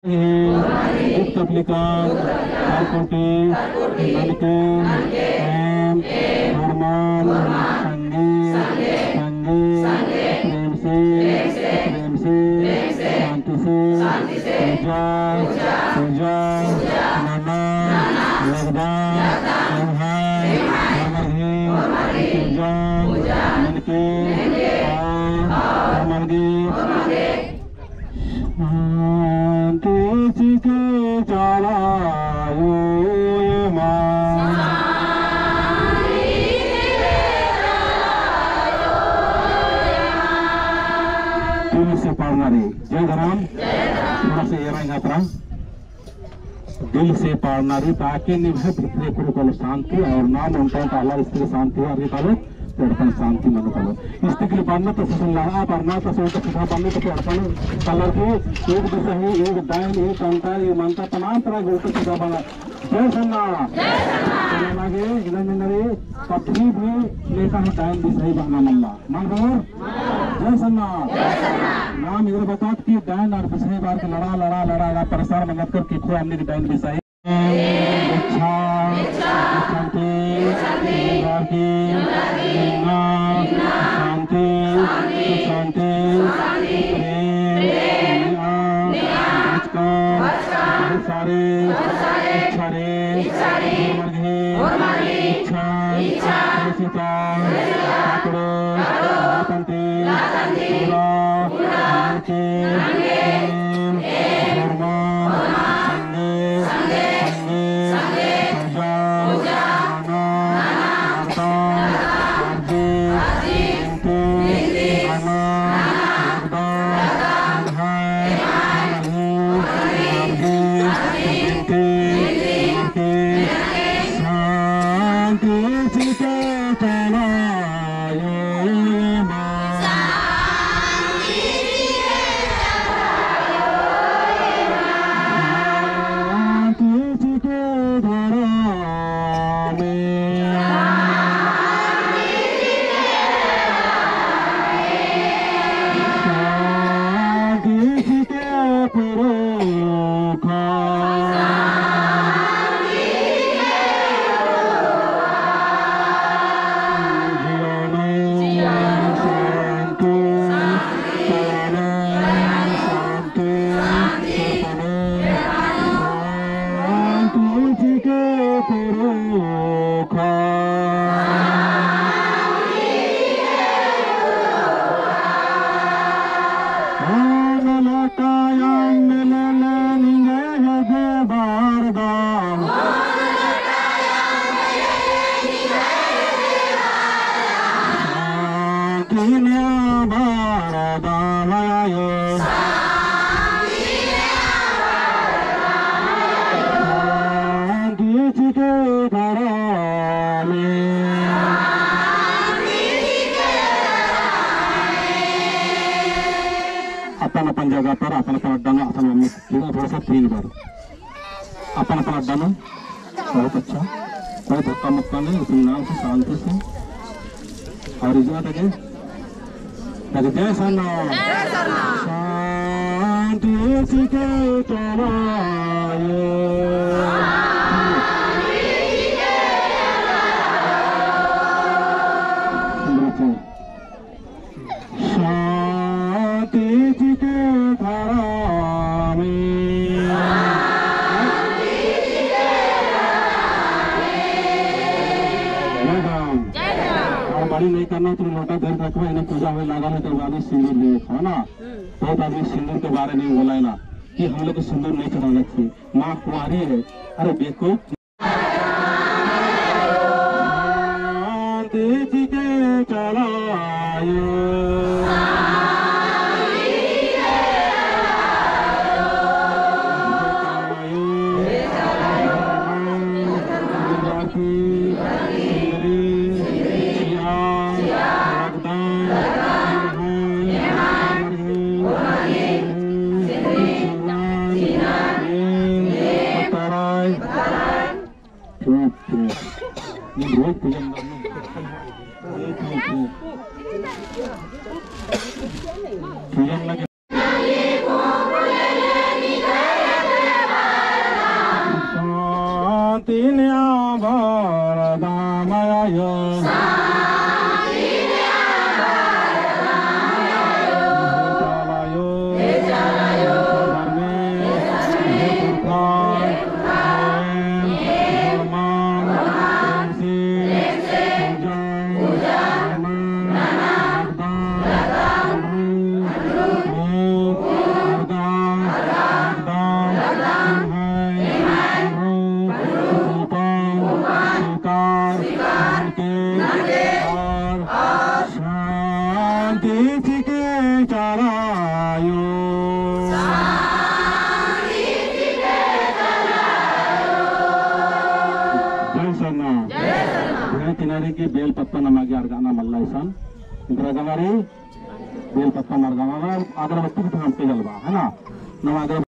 गुप्त तारकोटी मनके एम हनुमान संगे संगे प्रेम से शांति से पूजा पूजा नाना लगदा पूजा मनके शांति के चलायो दिल से पाड़ना रे जय धराम। थोड़ा सा ये यात्रा दिल से पाड़ना रे ताकि निभे भितरे कुल शांति और नाम उनका अल्लाह स्त्री शांति और ये कालो पेड़पन शांति मन कलो स्त्री बनना तो लड़ा पड़ना तो सीधा बनने तो पेड़पन कलर की एक दिशा ही एक दाइन एक अंतर ये मनता तमाम तरह के सीधा बना। जय सन्ना कभी भी लेकर दाइन दिशा ही बना मल्ला मन जय सन्ना नाम इधर बता कि डाइन और पिछले बार के लड़ा लड़ा लड़ा लड़ा परेशान मदद कर कि हमने डाइन बिसाई इच्छा शांति शांति शांति प्रेम सारे इच्छा रे इच्छा सीता अपन अपन जगह पर अपन अपन अड्डा में अपन मम्मी थोड़ा सा 3 बार अपन अपन अड्डा में। बहुत अच्छा, कोई धक्का मुक्का नहीं, इत्मीनान से शांति से और इजाजत है। जय सन्ना शांति के चलाए नहीं करना तो लोटा धर रखो, इन्हें पूजा हुए लगा है तो आदमी सिंदूर ले है ना। बहुत आदमी सिंदूर के बारे में बोला है ना कि हम लोग को सिंदूर नहीं चढ़ाना चाहिए, माँ कुंवारी है। अरे बेवकूफ पूजन लगे। आयो किनारे के बेल पत्ता नमागे अर्गाना मल्ला ईसान इंदिरा गंगारी बेल पत्ता मरगाना अगरबत्ती के थाम पे जलवा है ना नमागे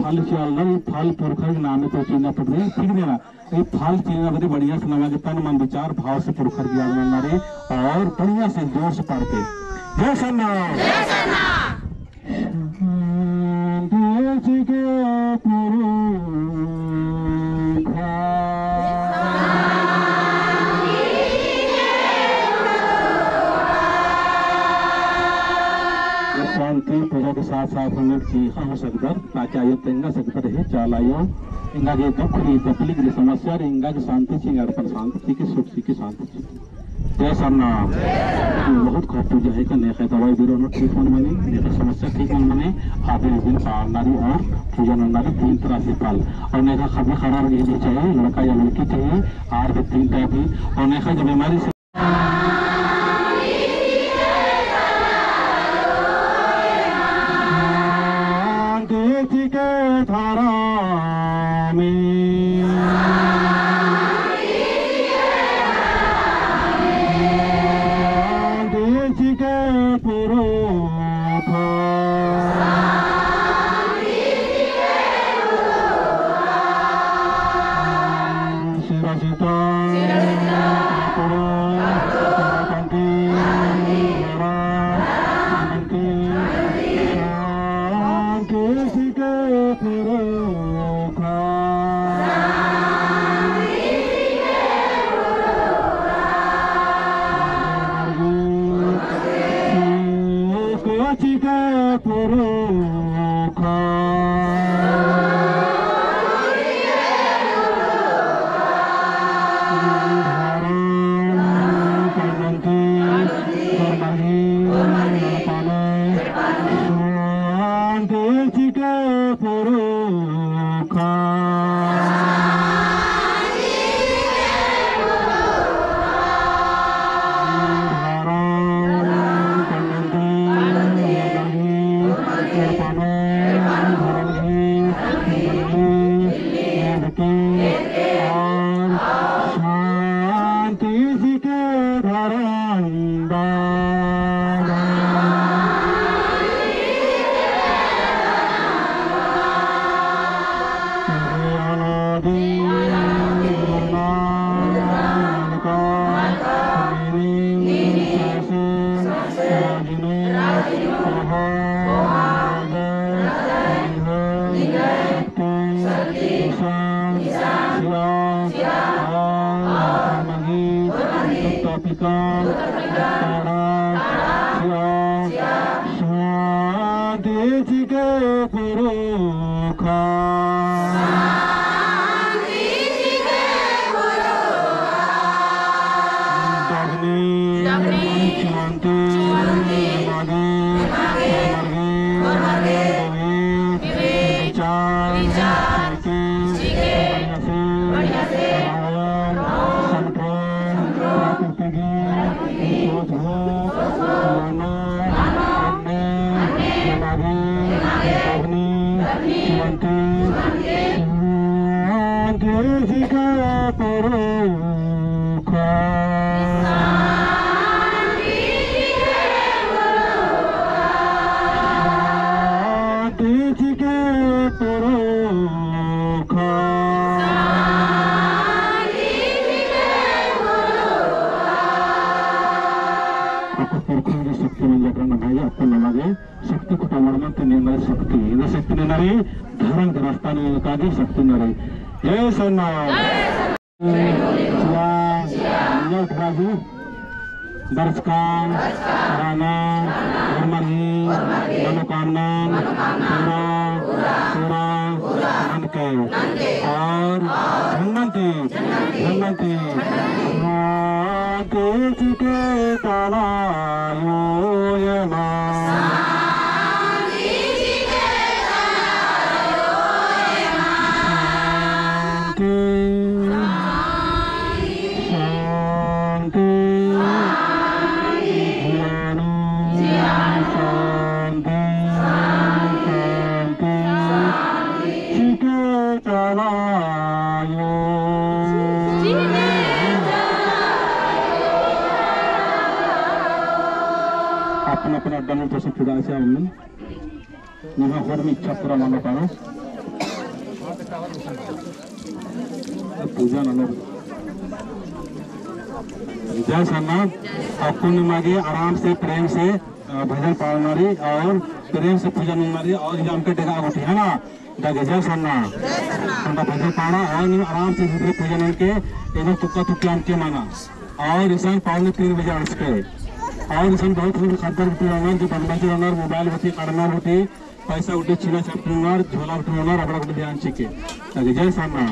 फल चल फल पुरखा के नाम तो चीना पड़ रही ठीक है ना। ये फल चीना बड़ी बढ़िया से नवा के तन मन विचार भाव से पुरखर की याद रहे और बढ़िया से जोर से पढ़ के जय सन्ना शांति पूजा के साथ साथ हम चीखा हो सकता ताकि आयो तेंगा सकता रहे चालायो इंगा के दुख री तकलीफ री समस्या रे इंगा के शांति छी अर्पण शांति छी के सुख छी के शांति छी। जय सरना बहुत खूब पूजा है का नेखे दवाई बीरो न ठीक मन मने नेखे समस्या ठीक मन मने आदि दिन नारी और पूजा नारी तीन तरह से फल और नेखा खबर खराब नहीं चाहिए लड़का या लड़की चाहिए are भी तीन टाइप और नेखा जो बीमारी से विचार बढ़िया से शक्ति कुटा शक्ति शक्ति धर्म रास्ता शक्ति जय सोना मनोकामना पूरा पूरा मन के और धन्वंती धन्वंती के अपना अपना अड्डा में तो फिरा से में इच्छा पूरा मानो पारो पूजा न जय सन्ना आपको मागे आराम से प्रेम से भजन पालनारी और प्रेम से पूजा मारी और हमके डेगा उठी है ना जय सन्ना भजन पाना और आराम से पूजा के इधर तुक्का तुक्की हमके माना और इंसान 2:45 बजे अड़स के और इसमें बहुत खद्दर उठी रहना जो बदमाशी रहना मोबाइल उठी काटना उठी पैसा उठी छीना छापना झोला उठी रबड़ा ध्यान सीखे जय सामना।